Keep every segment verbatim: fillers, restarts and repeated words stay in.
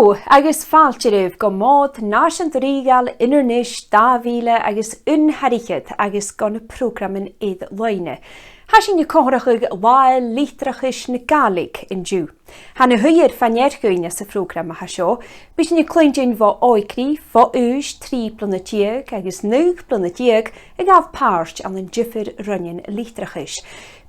Agus fàilte oirbh gu Mòd Nàiseanta Rìoghail Inbhir Nis dà mhìle agus aon air fhichead agus gu na prògraman air-loidhne. Tha sinn a' comharrachadh Latha Litreachais na Gàidhlig an-diugh. Tha na h-uiread fa-near dhuinn anns a' phrògram a tha seo. Bidh sinn a' cluinntinn bho òigridh, bho aois trì bliadhna deug agus naoi bliadhna deug, a ghabh pàirt ann an diofar roinnean litreachais.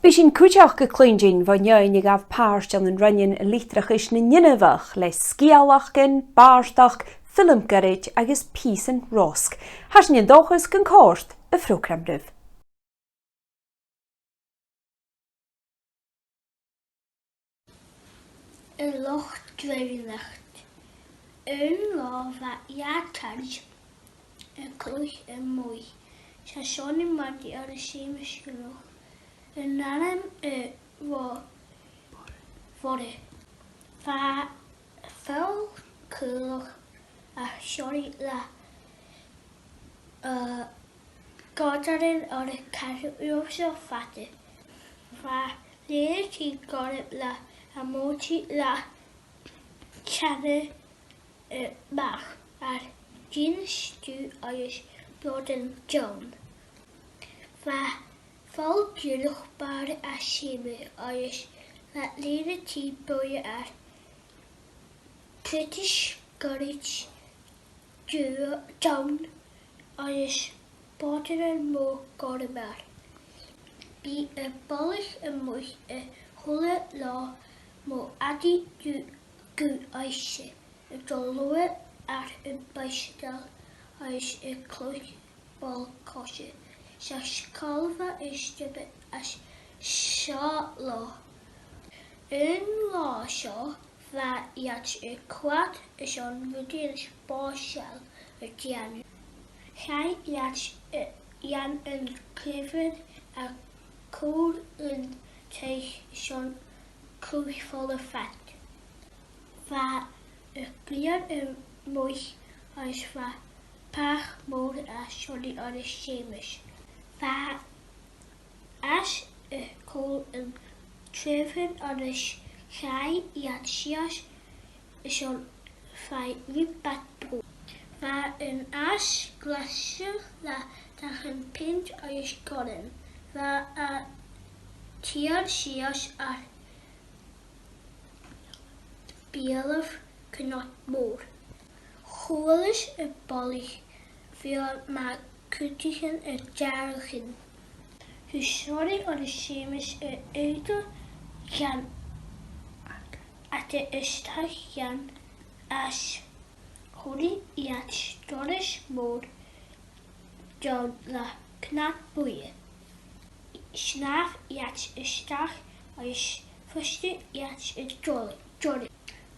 Bidh sinn cuideachd a' cluinntinn bho dhaoine a ghabh pàirt ann an roinnean litreachais nan inbheach le sgeulachdan, bàrdachd, film goirid agus pìosan rosg. Tha sinn an dòchas gun còrd a' phrògram ribh. An Loch Draoidheanach. Aon latha bha iad a' cluich a-muigh. 'S e Seonaidh, Madaidh agus Seumas a' cluich. An t-ainm a bh' orra. Bha fear caolach aig Seonaidh le, uh, gàirdeanan air a chaitheamh uabhasach fada. Bha leth-uair a thìde gorm le a' mhòintich le teine, uh, mach air dìnnear stuth agus bòrdan donn. Bha fear dìreach barrachd air Seumas agus bha leth-uair a thìde buidhe air creideas goirid dubh, donn agus bòrdan mòra gorm air. Bidh am balaich a-muigh a h-uile latha mu dheireadh gu, gu h-àrd, a' dol luath air am bicycle agus a' cluich ball-coise. 'S e sgeul a bh' air Seumas an seo latha. Aon latha seo, bha iad a' coimhead airson rudeigin spòrsail a dhèanamh. Chaidh iad, eh, dhan an craobhan a' cur an taigh airson cluich fola fad. Bha a' ghrian a-muigh agus bha pathadh mòr aig Seonaidh agus Seumas. Bha iad a' cur an craobhan agus chaidh iad sìos airson faighinn rud beag brònach. Bha an aithisg glaiste le dachaigh pinnt agus gorm. Bha iad a' tilleadh sìos air beulaibh cnoc mòr. Chuala am balaich fear mar chuideigin a' deàrrsadh. Thug Seonaidh agus Seumas air aodann dhen eagal a-steach dhan aithisg. Chunnaic iad doras mòr donn le cnap buidhe. Shnàmh iad a-steach agus phòs iad an doras, doras.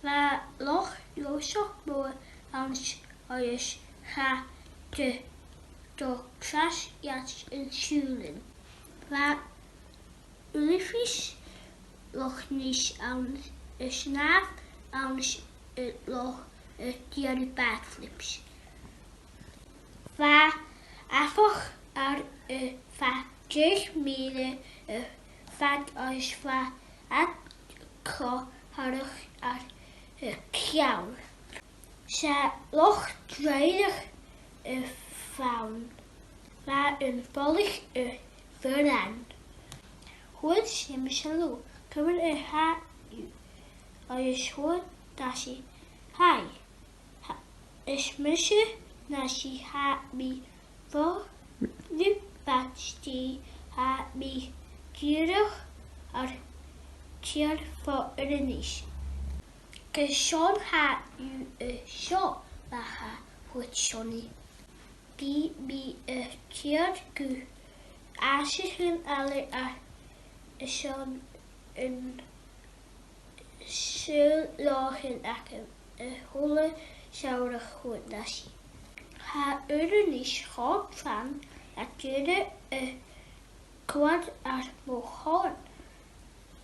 Bha loch uabhasach mòr ann agus cha do, do chrath iad an siùil. Bha uilebheist Loch Nis ann a shnàmh ann an loch a' dèanamh backflips. Bha aifreann air a bha deich mìle a dh'fhad agus bha iad a' cur thairis air a ceann. 'S e loch draoidheanach a bh' ann. Bha am balaich a' fuireach ann. Thuirt Seumas, "Hello, ciamar a tha thu?" Agus thuirt Daisy, "Hi. Tha, is mise Daisy, tha mi bho Bhàgh Stigh, tha mi dìreach air tilleadh bho Inbhir Nis." "Carson a tha thu an seo, a-màireach?" thuirt Seonaidh. "Bidh mi a' tilleadh gu àiteachan eile air, airson an saoghal leotha agam a h-uile samhradh," thuirt Daisy. "Tha Inbhir Nis cho trang le daoine a' coimhead air mo shon,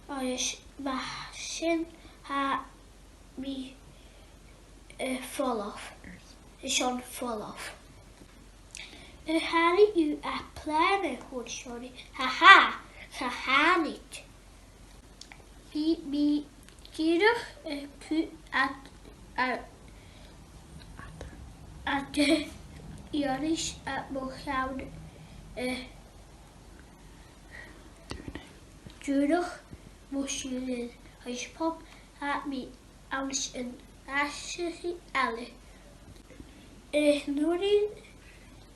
agus mar sin tha mi a' falbh, airson falbh." "An tàinig thu à Plana?" thuirt Seonaidh. "Ha ha, cha tàinig. Bidh mi dìreach a' cur ad air a' dol a dh'iarraidh mo cheann a dhùnadh mo shiubhail, agus pop, tha mi anns an aiseag eile. An uair sin,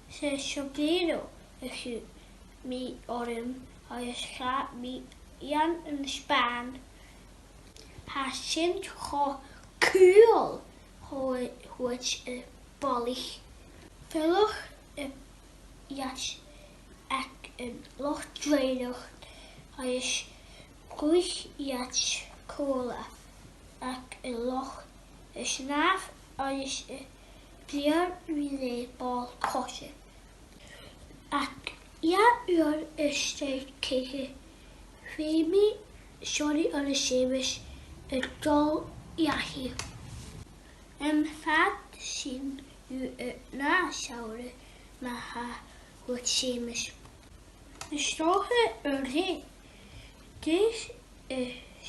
's e sombrero a chuir mi orm, agus chaidh mi dhan an Spàinn. Tha sin cho cool, thuirt am balaich. Fhuair iad iad aig an loch draenach, agus chuir iad còmhla aig an loch, a' snàmh agus a' briathran ri ball-coise. Ach an uair a stad cèic, feumaidh Seonaidh agus Seumas a dhol dhachaigh. Am faic sinn thu an ath shamhradh ma-thà, thuirt Seumas. Is dòcha air leth. Dè tha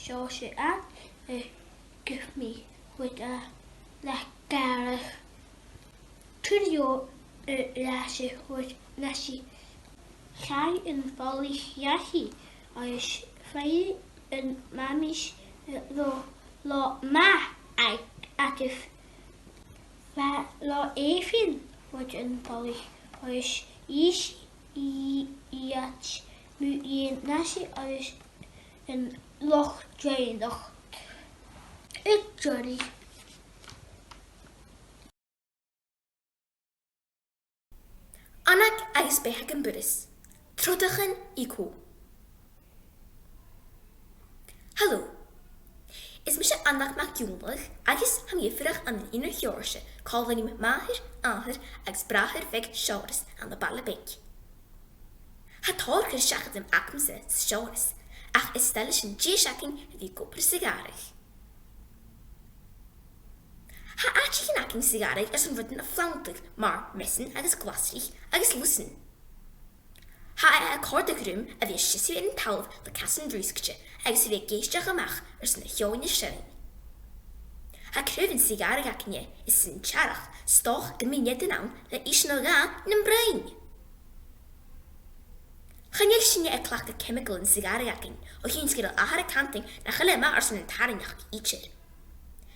sibhse ag iarraidh, thuirt e le gàireachdainn. Cuiridh mi air ais, thuirt Nessie. Chaidh am balaich dhachaigh agus fhuair am mamaidh latha math aig, aig, bha latha èibhinn, thuirt am balaich, agus dh'innis i, iad mu dheidhinn Nessie agus an loch draenach. Ag iarraidh. Annaig agus Beathag am Burras. Tròcairean Eco. Hello. Is mise Annaig MacFhionnlaigh agus tha mi a' fuireach ann an Inbhir Sheòrais, còmhla ri mo mhàthair, athair agus bràthair bheag Seòras ann am baile beag. Tha tòrr chur-seachadan agamsa sa Seòras, ach is toil leis an dithis againn a bhith ag obair sa ghàrradh. Tha àiteachan againn sa ghàrradh airson rudan a phlanntadh, mar measan agus glasraich agus lusan. Tha e a' còrdadh rium a bhith a' seasamh air an talamh le casan rùisgte agus a bhith ag èisteachd a-mach airson na h-eòin a' seinn. Tha craobhan sa ghàrradh againne is san t-earrach, 's dòcha gum bi neadan ann le isean no dhà nam broinn. Chan eil sinne a' cleachdadh ceimigilean sa ghàrradh againn, o chionn 's gu bheil athair a' cantainn nach eil e math airson an tarraingeachd idir.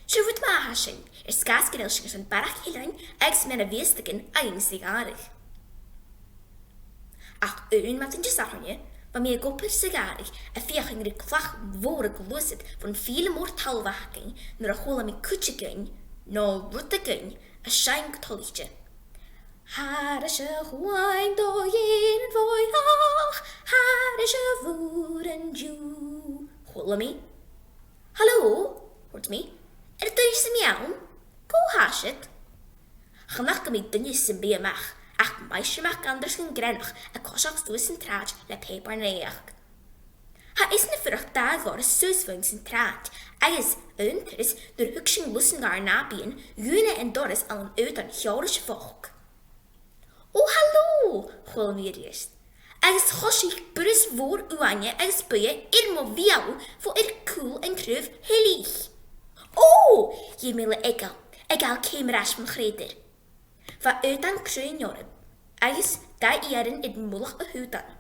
'S e rud math a tha sin, air sgàth 's gu bheil sinn airson barrachd eileanaich agus meanbh-bhiastagan fhaighinn sa ghàrradh. Ach aon mhadainn Disathairne, bha mi ag obair sa ghàrradh a' feuchainn ri clach mhòr a ghluasad bhon fhìdhle mòr talmhainn againn nuair a chuala mi cuideigin, no rudeigin, a' seinn gu toilichte. Thairis a' chuain do dh'fhear an bhàigh, thairis a' mhuir an-diugh. Chuala mi. Halò, thuirt mi. An e duine sam bith ann? Cò tha siud? Chan fhaca mi duine sam bith a-mach, ach Maighstir MacAnndrais an Greannach a' coiseachd suas an t-sràid le pàipear-naidheachd. Tha esan a' fuireach dà dhoras suas bhuainn san t-sràid, agus aon turas nuair a thug sinn lusan dhar nàbaidhean, dhùin e an doras ann an aodann Sheòrais bhochd. O, halò! Chuala mi a-rithist. Agus choisich burras mhòr uaine agus buidhe air mo bheulaibh bho air cùl an craobh theilgidh. O! Dh'fheuch mi le eagal, a' gabhail ceum air ais bhon chreutair. Bha aodann cruinn orm, agus dà iarainn air mullach a h-aodainn.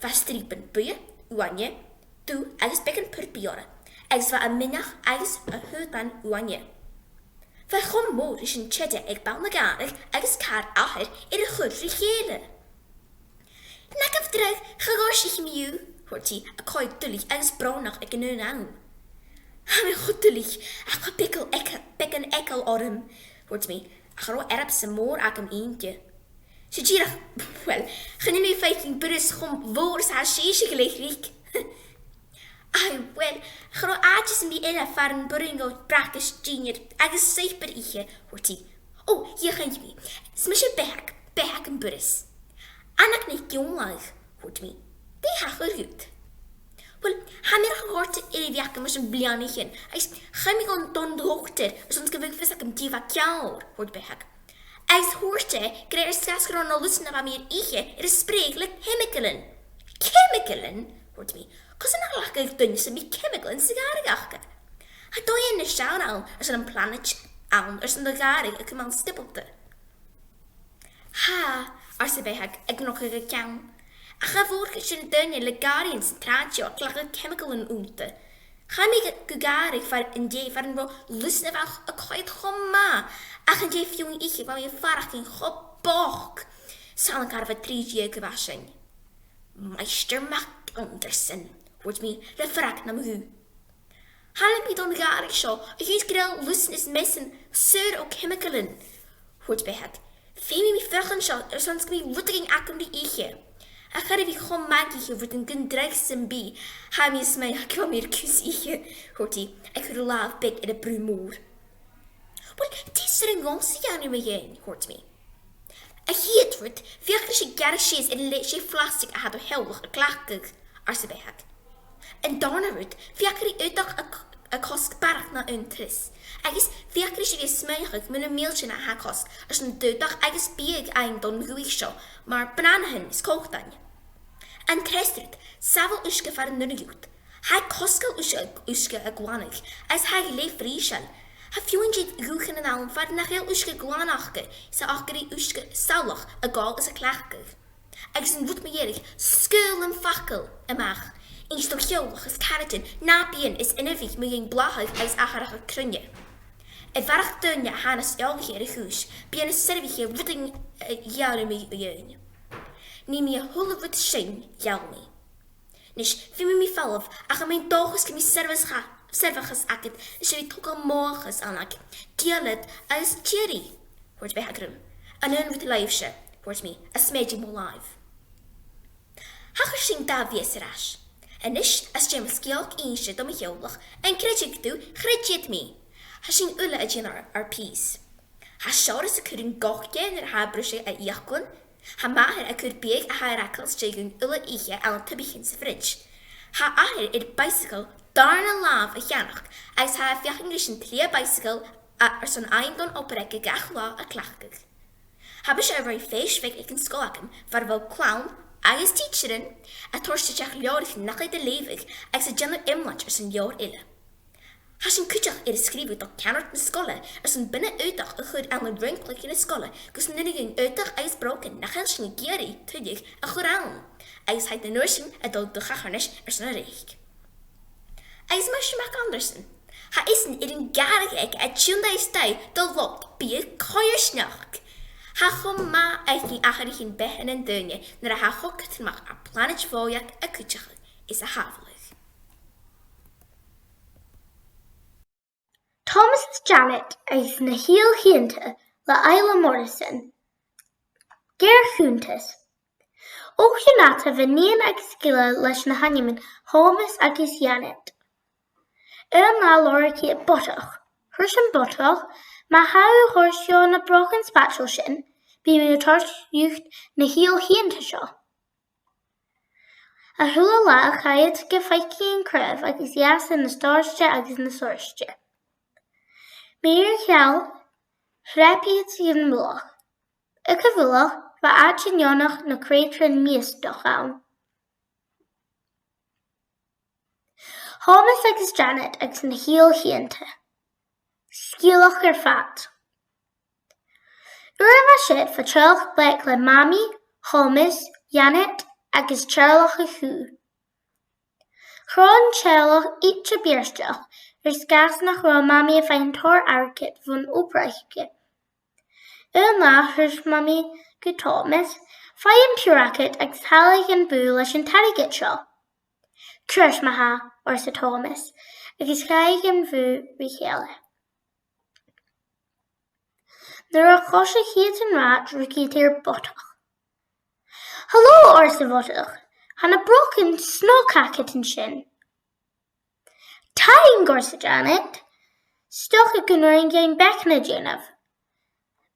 Bha strìoban buidhe, uaine, dubh agus beagan purpaidh orra, agus bha a mionach agus a h-aodann uaine. Bha e cho mòr ris an tèid e aig ball na gàrraidh agus càr athar air a chur ri chèile. Na gabh dragh, cha ghòrsaich mi thu, thuirt i, a' coimhead duilich agus brònach aig an aon àm. Tha mi cho duilich, ach bha beagan eagal, beagan eagal orm, thuirt mi, ach cha robh earbsa mòr agam innte. 'S e dìreach, uill, chan eil mi a' faicinn burras cho mòr 's a tha sibhse gu lèir, Rick. Aidh, uill, cha robh àite sam bith eile far am b' urrainn dhomh bracaist dìnnear agus suipear ithe, thuirt i. O, dhìochuimhnich mi. Is mise Beathag, Beathag am Burras. Annaig NicFhionnlaigh, thuirt mi. Dè thachair dhut? Uill, tha mi air a chur air a bheachd mar sin bliadhnaichean, agus chaidh mi gu an dòtair airson 's gum biodh fios agam dè bha ceàrr, thuirt Beathag. Agus thuirt e gur e air sgàth 's gun robh na lusan a bha mi air ithe air a spreadhadh le ceimigilean. Ceimigilean? Thuirt mi. Carson nach ghlacadh duine sam bith ceimigilean sa ghàrradh aca? Tha dòighean nas fheàrr ann airson am planaid ann airson do ghàrradh a chumail stiobalta. Tha, arsa Beathag, a' gnogadh a ceann. Ach cha mhòr gu bheil sinn daoine le gàrraidhean san t-sràid seo a' cleachdadh chemicals annta. Chaidh mi gu, gu gàrradh far an dèidh far an robh lusan a bha a' coimhead cho math, ach an dèidh fiù 's ithe bha mi a' faireachdainn cho bochd. 'S ann gu robh trì deug a bha sin. Maighstir MacAnndrais, thuirt mi le fearg nam ghuth. Thalla mi don ghàrradh seo, a chionn 's gu bheil lusan is measan saor o chemicals ann, thuirt Beathag. Feumaidh mi faireachdainn seo airson 's gum bi rudeigin agam ri ithe. Ach cha robh i cho math ag ithe rudan gun dragh sam bith, tha mi a' smaoineachadh gu bheil mi air cus ithe, thuirt i, a' cur a làmh beag air a brù mhòr. Uill, dè as urrainn dhòmhsa a dhèanamh mu dheidhinn, thuirt mi. A' chiad rud, feuch ris a' gearradh sìos air an leithid sin phlastaig a tha do theaghlach a' cleachdadh, arsa Beathag. An dàrna rud, feuch ri aodach a, a chosg barrachd na aon turas, agus feuch ris a bhith a' smaoineachadh mu na mìltean a tha a' cosg airson aodach agus biadh fhaighinn don dùthaich seo, mar bananathan is còmhdhain. An treas rud, sabhail uisge far an urrainn dhut. Tha e cosgail uisge, uisge a ghlanadh, agus tha e glè phrìseil. Tha feadhainn de dhùthchannan ann far nach eil uisge glan aca, 's a' faighinn uisge salach a ghabhail is a chleachdadh. Agus an rud mu dheireadh, sgaoil am facal a-mach. Innis do theaghlach is caraidean na bithinn is inbhich mu dheidhinn blathadh agus atharrachadh cruinne. A bharrachd dhaoine a tha nas eòlaiche air a' chùis, bidh e nas soirbheiche rudan a ghearradh mu dheidhinn. Nì mi a h-uile rud sin, gheall mi. Nis, feumaidh mi falbh, ach tha mi an dòchas gum bi soirbheas-, soirbheachas agad leis a bhith a' togail mothachas ann. Ach, Dia leat agus tìoraidh, thuirt Beathag rium. An aon rud leibhse, thuirt mi, a' smèideadh mo làimh. Thachair sin dà mhìos air ais. A-nis, às dèidh mo sgeulachd innse do mo theaghlach, an creideadh tu, chreid iad mi. Tha sinn uile a' dèanamh ar, ar pìos. Tha Seòras a' cur an goc dheth nuair a tha e a' bruiseadh a fhiaclan. Tha m' athair a' cur biadh a tha air fhàgail às dèidh dhuinn uile ithe ann an tubaichean sa fridge. Tha athair air baidhsagal dàrna làimh a cheannach, agus tha e a' feuchainn ris an t-slighe baidhsagal a, airson fhaighinn don obair aige gach latha a chleachdadh. Tha mise a' ruith fèis bheag aig an sgoil agam, far a bheil clann agus tidsearan a' toirt a-steach leabhraichean nach eil iad a' leughadh agus a' dèanamh iomlaid airson leabhar eile. Tha sinn cuideachd air a sgrìobhadh do cheannard na sgoile airson bine-aodach a chur ann an raon-cluiche na sgoile gus an urrainn dhuinn aodach agus brògan nach eil sinn ag iarraidh tuilleadh a chur ann, agus tha iad an uair sin a' dol do chacharnais airson a reic. Agus Maighstir MacAnndrais, tha esan air an gàrradh aige a tionndadh a-staigh do lot biadh coimhearsnachd. Tha e cho math fhaicinn atharraichean beatha nan daoine nuair a tha e cho cudromach ar planaid bhòidheach a chuideachadh is a shàbhaladh. Thomas is Janet agus na h-Iolagh Sheunta le Isla Morrison. Géarchuntas. O chionn fhada bha nighean agus gille leis na h-ainmean Thomas agus Janet. Aon latha lorg iad bodach. Thuirt am bodach, "Ma tha thu a' toirt dhomh na brògan spaideil sin, bidh mi a' toirt dhut na h-Iolagh Sheunta seo." A h-uile latha chaidh iad gu faicinn craobh agus dheasaidh na stòrte agus na stòrte. Mìorbhaileach, shreap iad dhan mhullach. Aig a' mhullach bha àite neònach na creutairean mìosach ann. Thomas agus Janet agus na h-Iolagh Sheunta. Sgeulachd air fad. Uair a bha siud bha teaghlach beag le Mamaidh, Thomas, Janet agus teaghlach a' chù. Chrom an teaghlach idir beartach air sgàth 's nach robh Mamaidh a' faighinn tòrr airgid bhon obair aice. Aon latha thuirt Mamaidh gu Thomas, "Faigh am piuthar agad agus thalla dhan bhùth leis an t-airgead seo." "Ceart ma-thà," arsa Thomas, agus chaidh am bùth ri chèile. Nuair a choisich iad an rathad, rug iad air bodach. "Halò," arsa am bodach, "tha na brògan snog agad an sin." "Taing," arsa Janet, "'s dòcha gun urrainn dhuinn beagan a dhèanamh.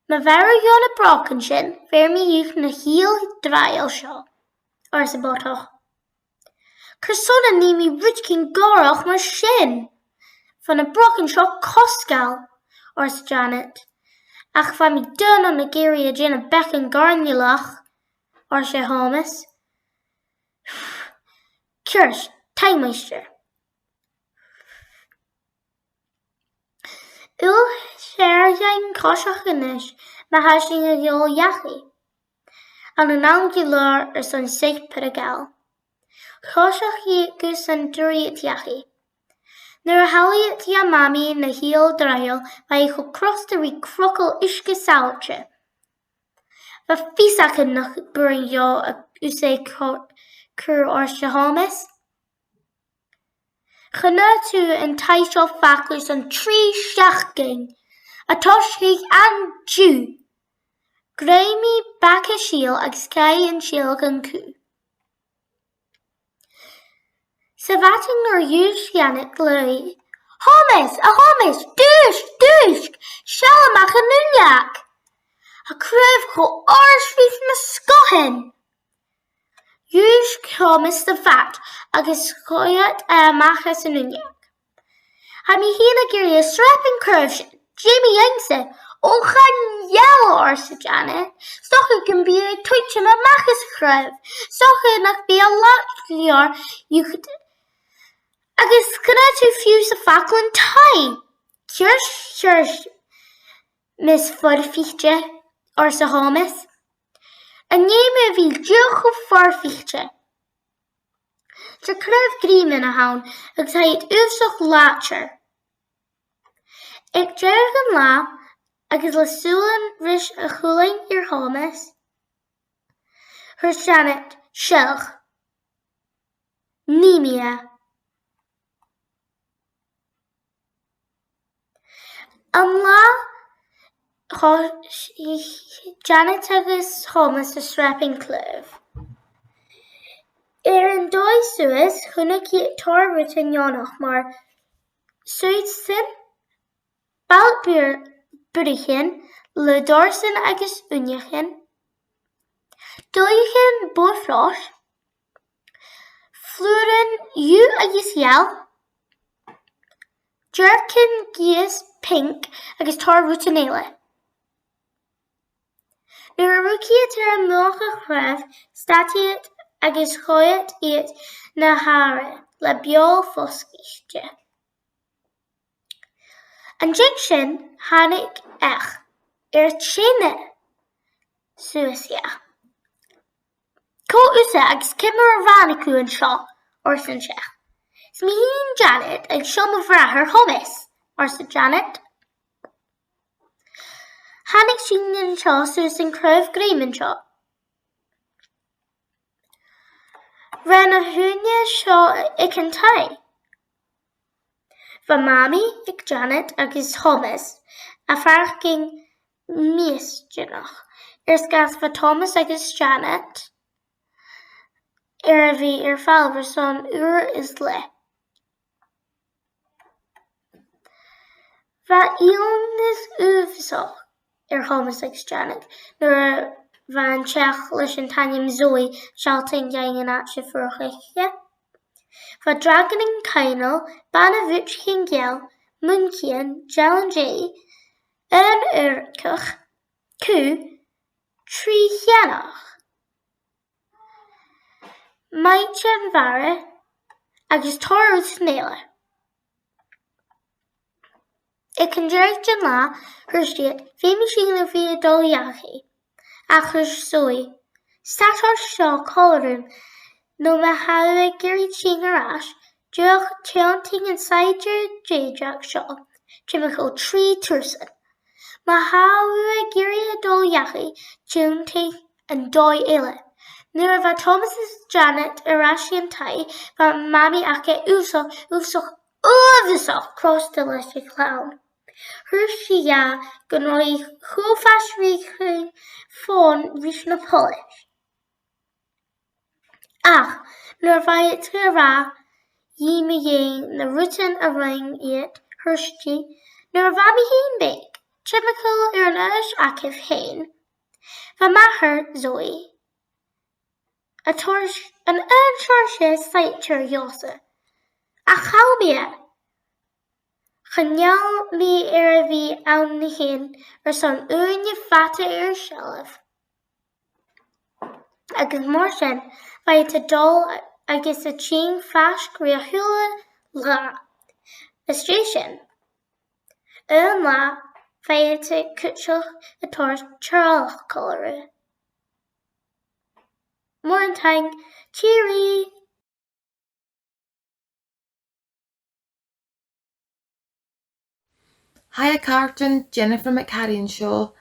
Ma bheir thu dhomh na brògan sin, bheir mi dhut na h-Iolagh Draoidheil seo," arsa am bodach. "Carson a nì mi rudeigin gòrach mar sin? Bha na brògan seo cosgail," arsa Janet. "Ach bha mi daonnan ag iarraidh a dhèanamh beagan gairmichean," arsa Thomas. "Ceart, taing, maighstir. Uill, 's fheàrr dhuinn coiseachd a-nis, ma tha sinn a' dol dhachaigh." Ann an àm gu leòr airson suipear a ghabhail. Choisich i gus an d' fhuair iad dhachaigh. Nuair a sheall iad do Mhamaidh na h-ìldearan, bha i cho crosta ri crogall uisge saillte. Bha fios aca nach b' urrainn dha a, thusa a chur, chur air Thomas. Chan fhaigheadh tu an taigh seo fhathast airson trì seachdainean, a' tòiseachadh an-diugh. Greim i baga sìl agus chaidh an sìol dhan chù. Sa mhadainn nuair a dhùisg Seonag, labhair i. Thomas, a Thomas, dùisg, dùisg, seall a-mach an uinneag. Tha craobh cho àrd ris na sgòthan. Dhùisg Thomas sa bhad agus choimhead e a-mach às an uinneag. Tha mi fhìn ag iarraidh sreap an craobh sin, dè mu dheidhinn-sa? Ò, chan eil, arsa Janet. 'S dòcha gum bi e a' tuiteam a-mach às a' chraobh. 'S dòcha nach bi e latha gu leòr dhiubh. Agus chan fhaigh thu fiù 's a' fàgail an taigh. Ceart, ceart, Miss Foirfichte, arsa Thomas. An e àm a bhith dìreach cho foirfichte? Tha craobh grèim ann a th' ann agus tha iad uabhasach làidir. Aig deireadh an latha agus le sùilean ris a' chùlainn air Thomas, thuirt Janet, seall, nì mi e. An latha, thòisich Janet agus Thomas a' sreap an craobh. Air an dòigh suas, chunnaic iad tòrr rudan neònach mar sùitean, balaich bur-, bùirich le dorsan agus uinneagan, duilleagan bogha-frois, flùraichean dhiubh agus gheal, dearcan-gìos pinc agus tòrr rudan eile. Nuair a rug iad air mullach a' chraoibh, stad iad agus choimhead iad na h-àireamhan le beul fosgailte. An dèidh sin thàinig each air teine suas iad. Cò thusa agus ciamar a ràinig thu an seo? arsa an t-each. Is mi fhìn Janet agus seo mo bhràthair Thomas, arsa Janet. Thàinig sinn an seo suas an craobh grèim an seo. Rinn a h-uile duine seo aig an taigh. Bha Mamaidh aig Janet agus Thomas a' faireachdainn mìorbhaileach, air sgàth 's bha Thomas agus Janet air a bhith air falbh airson uair is leth. Bha iongnadh uabhasach air Thomas agus Janet nuair a bha an t-each leis an t-ainm Zoe a' sealltainn dhaibh an àite a' fuireach aice. Bha dràgonan coibhneil, bana-bhuidseagan geal, muncaidhean, dealan-dè, aon adharcach, cù, trì cheannach, maighdeann-mhara agus tòrr rudan eile. Aig an deireadh den latha, thuirt iad, feumaidh sinn a bhith a' dol dhachaigh. Ach thuirt Zoe, stad an seo còmhla rium, no ma tha thu ag iarraidh tighinn air ais, dìreach tionndadh an saighdear dèideag seo timcheall trì tursan. Ma tha thu ag iarraidh a dhol dhachaigh, tionndadh an dòigh eile. Nuair a bha Thomas is Janet air ais dhan taigh, bha Mamaidh aca uabhasach, uabhasach, uabhasach crosta leis a' chlann. Thuirt i dha gun robh i cho faisg ri chùis fòn ris na poilis. Ach nuair a bha iad ga ràdh dhi mu dheidhinn na rudan a rinn iad, thuirt i, nuair a bha mi fhìn beag, timcheall air an aois agaibh fhèin, bha m' athair, Zoe, a' toirt an aon seòrsa saighdeir dhòmhsa. Ach chaill mi e. Chan eil mi air a bhith ann a shin airson ùine fada air seilbh. Agus mar sin, bha iad a' dol agus a' tighinn faisg ri a h-uile latha. Às dèidh sin, aon latha, bha iad cuideachd a' toirt treallach còmhla riutha. Mòran taing. Tìoraidh! Hiya, a chàirdean, Jennifer McCarry an seo.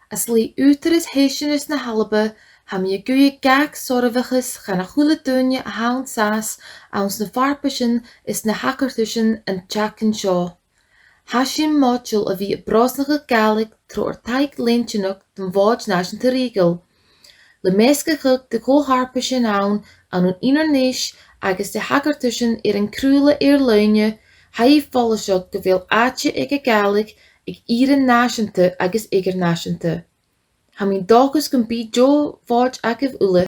Às leth Ùghdarras Thèiseanais na h-Alba, tha mi a' guidhe gach soirbheachas dhan a h-uile duine a tha an sàs anns na farpaisean is na h-aghartaisean an t-seachdain seo. Tha sinn moiteil a bhith a' brosnachadh Gàidhlig tro ar taic leantainneach don Mhòd Nàiseanta Rìoghail. Le measgachadh de cho-fharpaisean ann an Inbhir Nis agus de thaghartasan air an craoladh air-loidhne, tha e follaiseach gu bheil àite aig a' Ghàidhlig aig ìrean nàiseanta agus eadar-nàiseanta. Tha mi an dòchas gum bi deagh mhòid agaibh uile.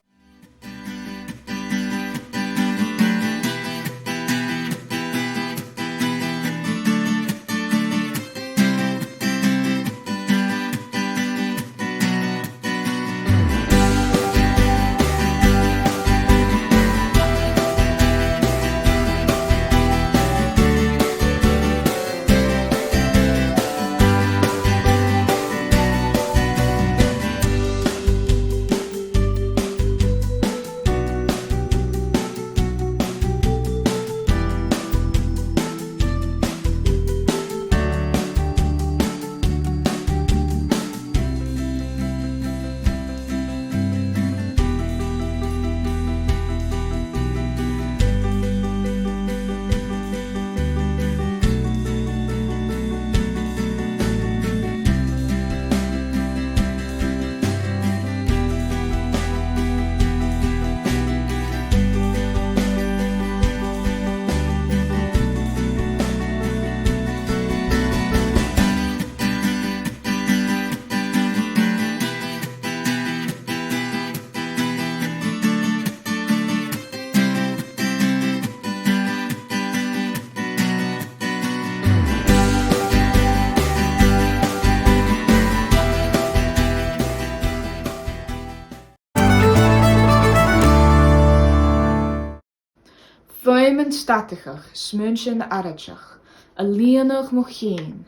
Fuaimean stadachadh, smuaintean àraidheach, a' lìonadh mo chinn.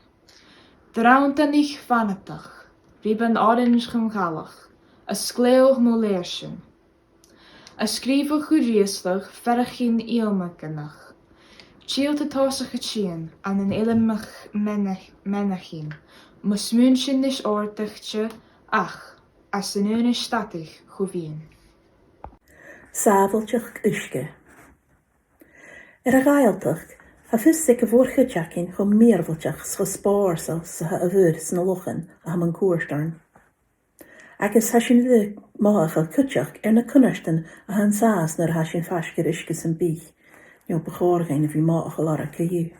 Dranndan fhanadach, rioban orains dham ghalach, a' sgleòdh mo lèirsean. A' sgrìobhadh gu riaslach faireachdainn iongantach. Dìleab a' tòiseachadh a' tighinn ann an eilean mo ch-, meanach-, meanaichean, mo smuaintean nas òrdaichte ach às an aonais stadaich cho binn. Sàbhailteachd uisge. Air a' Ghàidhealtachd, tha fios aig a' mhòr-chuid againn cho mìorbhaileach 's cho spòrsail 's a tha a' mhuir 's na lochan a tha mun cuairt oirnn. Agus tha sinn uile mothachail cuideachd air na cunnartan a tha an sàs nuair a tha sinn faisg air uisge sam bith, no bu chòir dhuinn a bhith mothachail orra co-dhiù.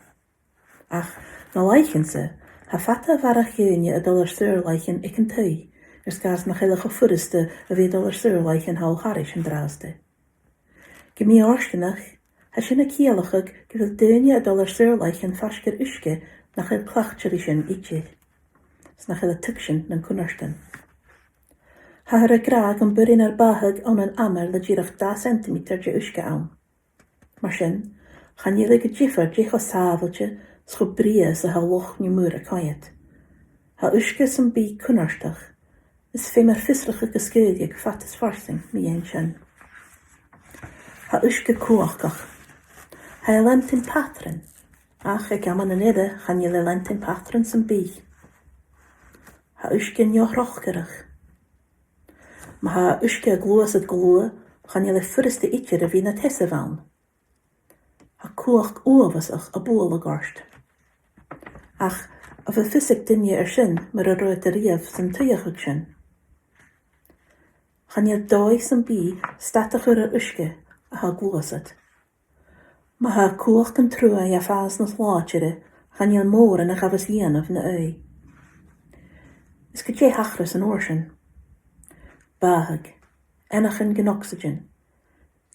Ach, na làithean-sa, tha fada a bharrachd dhaoine a' dol air saor-làithean aig an taigh, air sgàth 's nach eil e cho furasta a bhith a' dol air saor-làithean thall thairis an-dràsta. Gu mì-fhortanach, tha sin a' ciallachadh gu bheil daoine a' dol air saor-làithean faisg air uisge nach eil cleachdte ri sin idir, 's nach eil a' tuigsinn nan cunnartan. Thathar ag ràdh gum b' urrainn ur bathadh ann an amar le dìreach dà chentimeatair de uisge ann. Mar sin, chan eil e gu diofar dè cho sàbhailte 's cho brèagha 's a tha loch no muir a' coimhead. Tha uisge sam bith cunnartach, is feumar fiosrachadh a sgaoileadh fad is farsaing mu dheidhinn sin. Tha uisge cumhachdach. Tha e a' leantainn pàtran, ach aig amannan eile chan eil e a' leantainn pàtran sam bith. Tha uisge neo-thròcaireach. Ma tha uisge a' gluasad gu luath, chan eil e furasta idir a bhith nad sheasamh ann. Tha cumhachd uabhasach a' bualadh ort. Ach, a bheil fios aig duine air sin mura robh iad a-riamh san t-suidheachadh sin? Chan eil dòigh sam bith stad a chur air uisge a tha a' gluasad. Ma tha cumhachd an t-sruth a' fàs nas làidire, chan eil mòran a ghabhas dhèanamh na aghaidh. Is gu dè thachras an uair sin? Bathadh. Eanchainn gun ocsaidean.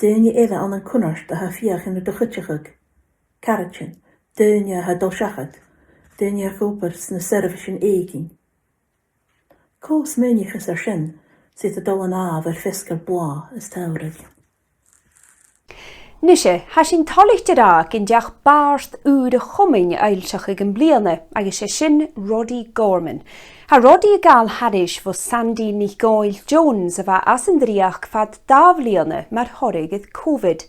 Daoine eile ann an cunnart a tha a' feuchainn ri do chuideachadh. Caraidean, daoine a tha a' dol seachad, daoine a dh'obraich sna seirbheisean èiginn. Cò smaoinicheas air sin, 's iad a' dol an àmh air feasgar blàth is t-samhraidh? Nise, tha sinn toilichte gun deach bàrd ùr a' Chomainn fhoillseachadh am-bliadhna, agus 's e sin Roddy Gorman. Tha Roddy a' gabhail thairis bho Sandaidh NicDhòmhnaill Jones, a bha às an dreuchd fad dà bhliadhna mar thoradh air Covid.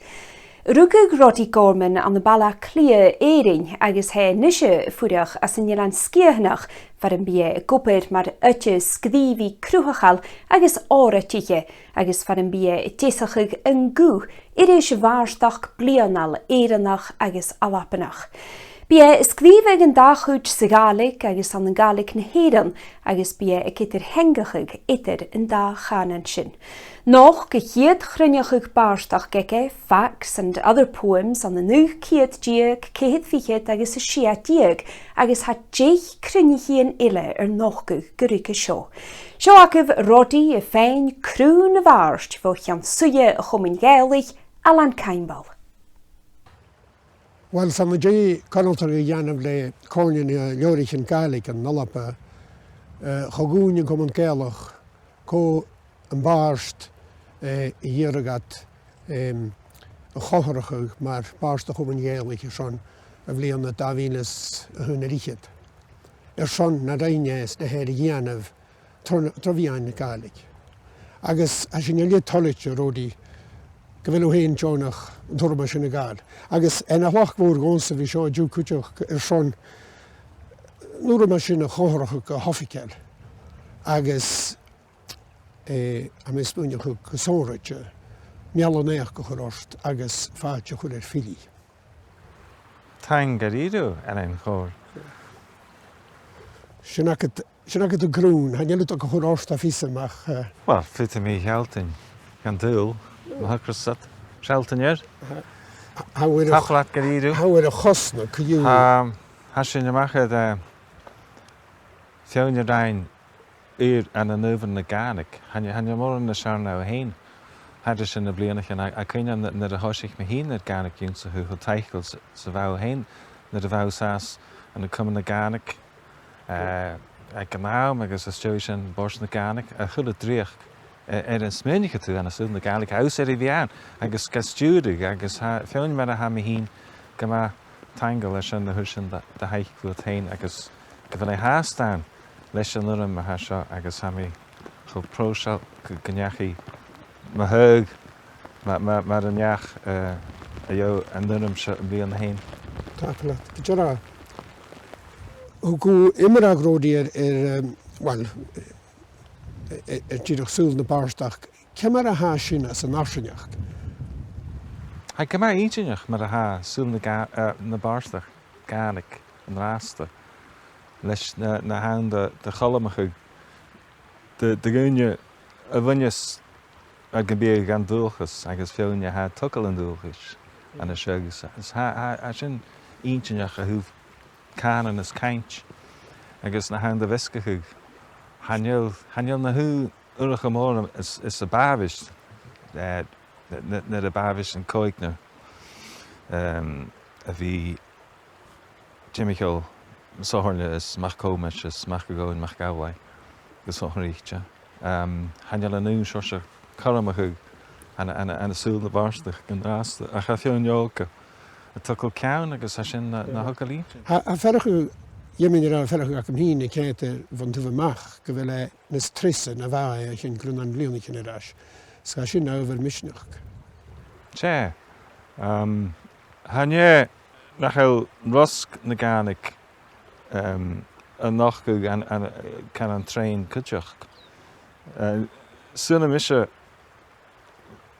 Rugadh Roddy Gorman ann am Baile Àtha Cliath, Èirinn, agus tha e a-nise a' fuireach anns an Eilean Sgitheanach, far am bi e ag obair mar oide sgrìobhaidh cruthachail agus òraidiche, agus far am bi e a' deasachadh An Guth, iris bhàrdachd bliadhnail Èireannach agus Albannach. Bidh e a' sgrìobhadh an dà chuid sa Ghàidhlig agus ann an Gàidhlig na h-Èireann, agus bidh e ag eadar-theangachadh eadar an dà chànan sin. Nochd a' chiad chruinneachadh bàrdachd aige, Facts and Other Poems, ann an naoi ceud deug, ceithir fichead agus a sia deug, agus tha deich cruinneachadh eile air nochdadh gu ruige seo. Seo agaibh Roddy a' faighinn crùn a' bhàird bho cheann-suidhe a' Chomainn Ghàidhealaich, Alan Caimbeul. Uill, 's ann an dèidh conaltradh a dhèanamh le Comhairle nan Leabhraichean Gàidhlig ann an Alba, eh, cho-dhùin an Comann Gàidhealach cò am bàrd, eh, a dh'iarradh iad, em, a chomharrachadh mar Bhàrd a' Chomainn Ghàidhealaich airson a' bhliadhna dà mhìle 's a h-aon air fhichead. Airson na rinn e 's na tha e air a dhèanamh tro, tro mheadhan na Gàidhlig. Agus tha sinn uile toilichte, Roddy, gu bheil thu fhèin deònach an t-urram sin a ghabhail. Agus tha e na thlachd mhòr dhòmhsa a bhith seo an-diugh cuideachd airson an urram sin a chomharrachadh gu h-oifigeil. Agus, eh, tha mi a' smaoineachadh gu sònraichte meal-a-naidheachd a chur ort agus fàilte a chur air filidh. Taing dha-rìribh, a Ailein Chòir. Sin agad, sin agad an crùn, chan eil thu ach a chur ort a' phìos a-mach, eh. Uill, faodaidh mi shealltainn dhan t-saoghal, ma thogras dhut sealltainn air. Tha, tha, tha, tapadh leat dha-rìribh. Tha thu air a chosnadh, co-dhiù. Tha, tha sinn a-mach air, eh, feadhainn a rinn ùr ann an adhbhar na Gàidhlig. Chan, chan eil mòran nas fheàrr na thu fhèin. Thairis air na bliadhnaichean, a, a' cuimhneachadh nuair a thòisich mi fhìn air Gàidhlig ionnsachadh, cho taiceil 's, 's a bha thu fhèin, nuair a bha thu sàs ann an Comann na Gàidhlig, eh, aig an àm agus às dèidh sin Bòrd na Gàidhlig, a h-uile dreuchd, eh, air an smaoinicheadh tu ann an saoghal na Gàidhlig, tha thusa air a bhith ann, agus ga stiùireadh, agus tha, feadhainn mar a tha mi fhìn, gu math taingeil airson na h-uiread sin do, do thaic dhut fhèin, agus gu bheil e fhathast ann leis an urram a tha seo, agus tha mi cho pròiseil gu, gun deachaidh mo thaghadh ma-, ma-, mar an neach, eh, a gheibh an urram seo am-bliadhna fhèin. Tapadh leat. Gu dearbh. Thug thu iomradh, Roddy, air, air, em, uill, air, air dìreach saoghal na bàrdachd. Ciamar a tha sin anns an fharsaingeachd? Tha e gu math inntinneach mar a tha saoghal na Gà-, eh, na bàrdachd Gàidhlig an-dràsta, leis na, na th' ann de, de cholmachadh de, de dhaoine a bhuineas aig am biadh dhan dualchas agus feadhainn a tha a' togail an dualchais ann an seo agus, is tha, tha, tha sin inntinneach a thaobh cànan is cainnt agus na th' ann de mheasgachadh. Chan eil, chan eil na h-ù-, urracha mòra is, is a b' àbhaist, eh, n-, n-, nuair a b' àbhaist an còignear, em, a bhith timcheall Somhairle is MacThòmais is Mac a' Ghobhainn MacAmhlaigh gu sònraichte. Em, chan eil an aon seòrsa cothromachadh ann, ann, ann an saoghal na bàrdachd an-dràsta, ach tha feadhainn òga a' togail ceann agus tha sin na, na thogail inntinneach. Tha, tha faireachdainn, dh'fheumainn a ràdh, faireachdainn agam fhìn a' coimhead air bhon taobh a-muigh gu bheil e nas treasa na bha e o chionn grunnan bhliadhnaichean air ais. 'S tha sin na adhbhar misneachd. 'S e. Em, chan e nach eil rosg na Gàidhlig, em, a' nochdadh ann, ann, eh, can an treun cuideachd. Eh, saoilidh mise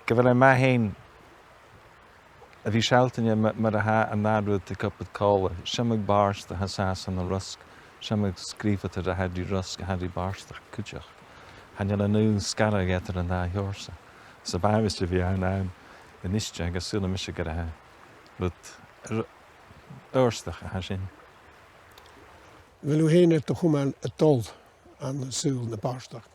gu bheil e math fhèin a bhith a' sealltainn ma-, mar a tha an dà rud a' cumail còmhla, 's iomadh bàrd a tha sàs ann an rosg, 's iomadh sgrìobhadair a tha ri rosg, a tha ri bàrdachd cuideachd. Chan eil an aon sgaradh eadar an dà sheòrsa. 'S a b' àbhaist a bhith ann, ann a-niste, agus saoilidh mise gur e rud r-, fhurasta a tha sin. A bheil thu fhèin air do chumail a' dol ann an saoghal na bàrdachd?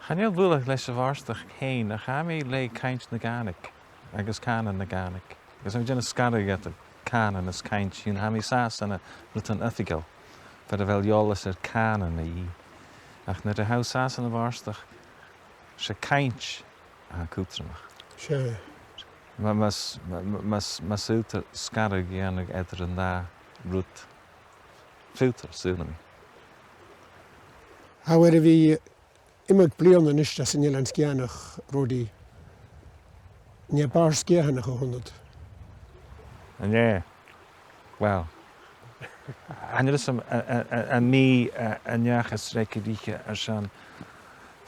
Chan eil buileach leis a' bhàrdachd fhèin, ach tha mi le cainnt na Gàidhlig agus cànan na Gàidhlig. Agus tha mi a' dèanamh sgaradh eadar cànan is cainnt, tha mi sàs ann an rudan oifigeil, far a bheil eòlas air cànan a dhìth. Ach nuair a tha thu sàs ann am bàrdachd, 's e cainnt a tha cudromach. 'S e. Ma-, mas, ma-, ma-, mas, mas urrainn dhut sgaradh a dhèanamh eadar an dà rud, filter, saoilidh mi. Tha e air a bhith iomadh bliadhna a-nis às an Eilean Sgitheanach, Ruairidh. An e bàrr sgitheanach a th' annad? An e? Well, chan eil fhios agam, a, a, a, am bi, a, an neach as fhreagarraiche airson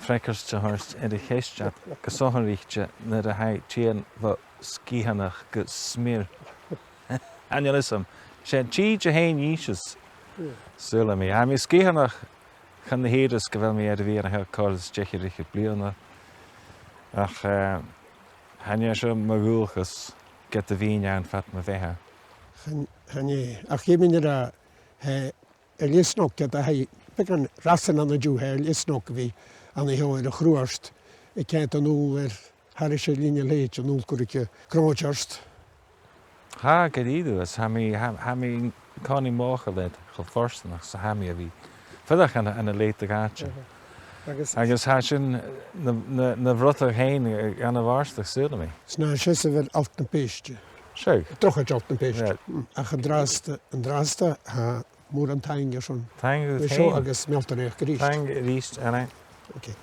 freagairt a thoirt air a' cheist ud gu sònraichte nuair a tha e a' tighinn bho sgitheanach gu smior. Chan eil fhios agam. 'S e an tìde fhèin a dh'innseas, saoilidh mi. Tha mi sgitheanach chun na h-ìre 's gu bheil mi air a bhith an seo còrr is deich air fhichead bliadhna. Ach, eh, chan e seo mo dhualchas ged a bhithinn ann fad mo bheatha. Chan, chan e. Ach chì mi nuair a, eh, a' leasaich, ged a tha beagan rasan ann an-diugh, tha e a' leasaich a bhith an seo air a' chruas, a' coimhead a-null air thairis air linne-shlèite, a-null gu ruige Cnòideart. Tha, gu dearbh, is tha mi, tha, tha mi an-còmhnaidh mothachail air cho fortanach 's a tha mi a bhith a' fuireach ann an, ann an leithid de dh'àite. Aha. Agus, agus tha sin na, na, na bhrosnachadh fhèin, eh, dhan a' bhàrdachd, saoilidh mi. 'S na seasamh air Allt na Pèiste. Seadh. Drochaid Allt na Pèiste. Yeah. Mm. Ach an-dràsta, an-dràsta, tha mòran taing airson. Taing dhut fhèin. Agus meal do naidheachd a-rithist. Taing a-rithist, Anna. Ok.